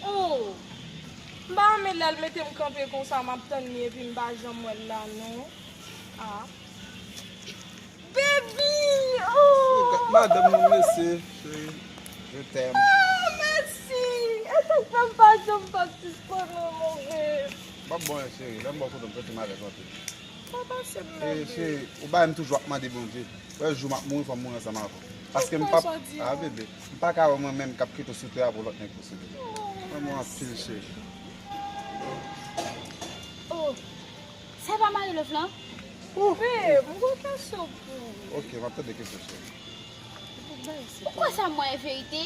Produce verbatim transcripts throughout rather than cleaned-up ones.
Oh! M pa renmen lè l mete m kanpe konsa, m ap tann li epi m pa janm wè l la non. Ah. Baby! Oh! Madanm nan, mèsi, cheri. Je t'aime. Oh, mèsi! E sa k fè m pa janm pa sispann renmen w, babe. M ap bon, cheri. Lè m bò kote m santi m alèz anpil. Pa pase m non, babe. Cheri, ou bay m toujou ap mande Bondye. Wè, jou m ap mouri, fò m mouri ansanm avè w. Paske m p ap, ah, bebe, m pa ka wè mwen menm k ap kite w sou tè a pou lòt nèg posede. Renmen w anpil, cheri. Oh, sa e pa Marie Love lan? Babe, m gon kesyon pou ou. Ok, m ap tande kesyon, cheri. Ou kwè sa m wè e verite?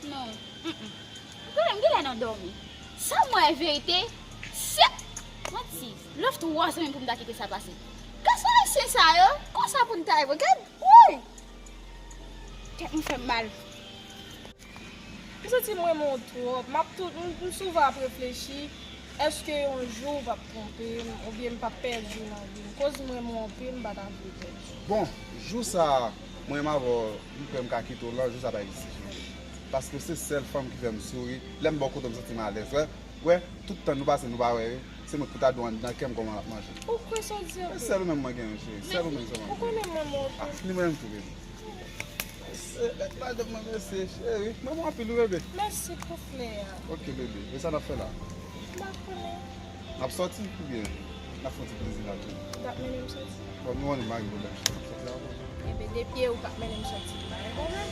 Non. Mm-mm. Gade m genlè nan dòmi. Sa m wè e verite? Se manti. Love twò zanmi pou m ta kite sa pase. Gason ayisyen sa yo, konsa pou n ta ye vre. Gad, woy! Tèt mwen fè m mal. M santi m renmen w twòp. M ap tou, m, m souvan ap reflechi, èske yon jou w p ap twonpe m, oubyen m p ap pèdi w nan vi m? Koz m renmen w anpil, m pa ta vle pèdi w. Bon, jou sa a, mwen menm avè w, m kwè m ka kite w lan, jou sa a pa egziste. Paske w se sèl fanm ki fè m souri. Lè m bò kote w, m santi m alèz. Wè, wè, tout tan nou pase, nou pa wè yo. Se mwen ki pou ta di w anndan kè m kòman l ap manje. Ou kwè sa w di an, baby? Se sèl ou menm mwen genyen, cheri. Sèl ou menm sèlman. Ou konnen m renmen w anpil. Ah, li menm tou, baby. Se, madanm mwen, mèsi, cheri. Mwen, mwen anpil, wi, bebe. Mèsi pou flè a. Ok, bebe. E sa n ap fè la? M pa konnen. N ap sòti oubyen n ap fè yon ti plezi la tou? Ou t ap mennen m sòti? Bon, nou konnen m pa gen pwoblèm, cheri. N ap sòti avè w. Enben, depi e ou k ap mennen m sòti, pa gen pwoblèm.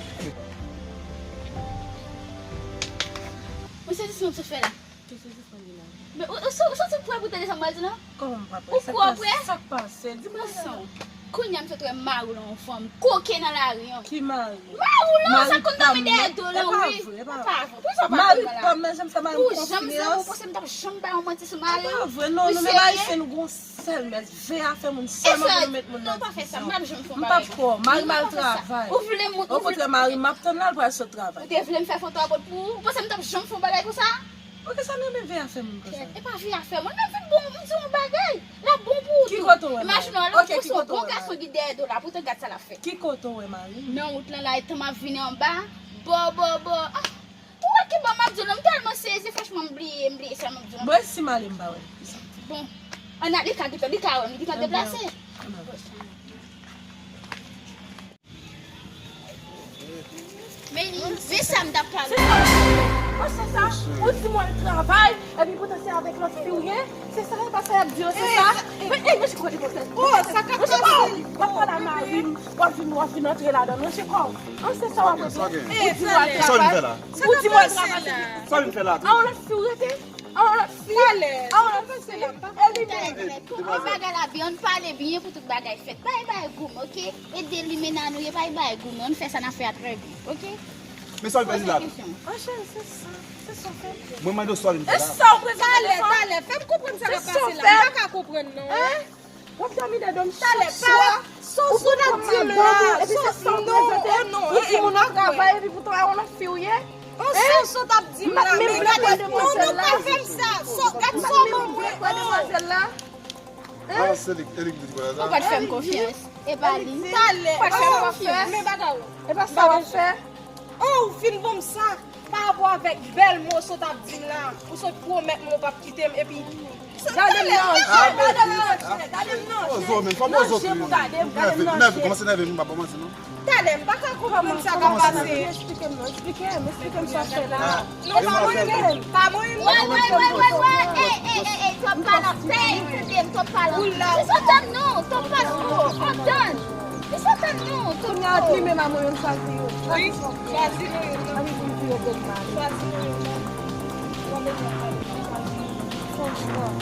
Mwen sezi sa w sot fè la. Ki sezi sa w di la? Men, ou, ou, ou, ou santi w prè pou tande sa m pral di la? Kòman m pa prè? Ou kwè w prè? Sa k pase? Di mwen sa. Kounye a m sot wè mari w lan yon fanm koke nan lari an. Ki mari? Mari w lan, sa konn dòmi dèyè do w lan, wi. E pa vre, e pa vre. Pou sa w pa mari pa m nan janm fè mari m konfyans. Ou janm zanmi w panse m t ap janm bay yon manti sou mari w? E pa vre, non, nou menm ayisyen nou gon sèl mès, veye afè moun sèlman pou nou met moun nan division. M p ap kwè w, mari m al travay. Okontrè, mari m ap tann la, l pral sot travay. Ou te vle m fè foto a bòt pou ou? Ou panse m t ap janm fè yon bagay konsa? Poukisa nou renmen veye afè moun konsa? E pa veye afè moun, men vin bon, m di yon bagay. L ap bon pou ou tou. Ki kote w wè mari? Imajine w al rankontre yon bon gason ki dèyè do w la, pou w te gad sa l ap fè. Ki kote w wè mari? Nan wout lan la, etan m ap vini anba, bò, bò, bò. Ah, ou wè ki bò m ap di w lan, m tèlman sezi, franchman, m bliye, m bliye sa m ap di w lan. Bon, e si m ale m pa wè l, kisa? Bon, ann al, li ka gentan, li ka wè m, li gentan deplase. Ann al. Men, men sa m t ap pale. Oh, se sa? Ou di mwen l travay, epi poutan se avèk lòt fi w ye? Se sa, e pa sa y ap di yo, se sa? Men, e, men, se kote konfyans. Oh, sa k ap pase? W ap pale a mari m, w ap vin, w ap vin antre ladan l, men se kò w. An, se sa w ap regle. Ou di mwen l travay. Ou di mwen l travay. Sa w vin fè la? A yon lòt fi w rete? A yon lòt fi? Talè. A yon lòt fi? Elimine. Tout bagay la byen, ann pale byen pou tout bagay fèt. Pa bay goumen, oke? Ede limena nou ye, pa bay goumen. Ann fè sa n ap fè a trè byen, oke? Men sa w vin fè la? An cheri, se sa. Se sa w fè. Mwen mande w sa w vin fè la. E sa w prezante? Talè, talè. Fè m konprann sa k ap pase la. M pa ka konprann non. W ap dòmi dèyè do m talè, pa wè? Ou sot ap di m la, epi se sa w prezante. Ou di moun ap travay, epi poutan a yon lòt fi w ye. An, se w sot ap di m la, men gade, non, non, pa fè m sa. Gad sa w ban mwen. An, se li, e li ki di bagay sa. Ou pa t fè m konfyans. E pa li. Talè. Ou pa t fè m konfyans. Men bagay ou. E pa sa w ap fè. Oh, ou fin ban m sa. Pa rapò avèk bèl mo w sot ap di m la, ou sot pwomèt mwen ou p ap kite m, epi gade m nan je, gade m nan je, gade m nan je, nan je pou gade m, gade m nan je. Kòmanse nève m, m pa manti non. Talè, m pa ka konprann sa k ap pase. Esplike m non, esplike m, esplike m sa w fè la. Non, pa mwen, pa mwen. Wè, wè, wè, wè, wè. Ey, ey, ey, ey, twòp palan. Tande m, twòp palan. Ou la. Desann non, twòp palan. Antann. Desann non, twòp palan. Kounye a, li menm a mwen menm chwazi yo. Wi. Chwazi nou youn. Ann vin di yo Bob Marley. Chwazi nou youn. Franchman.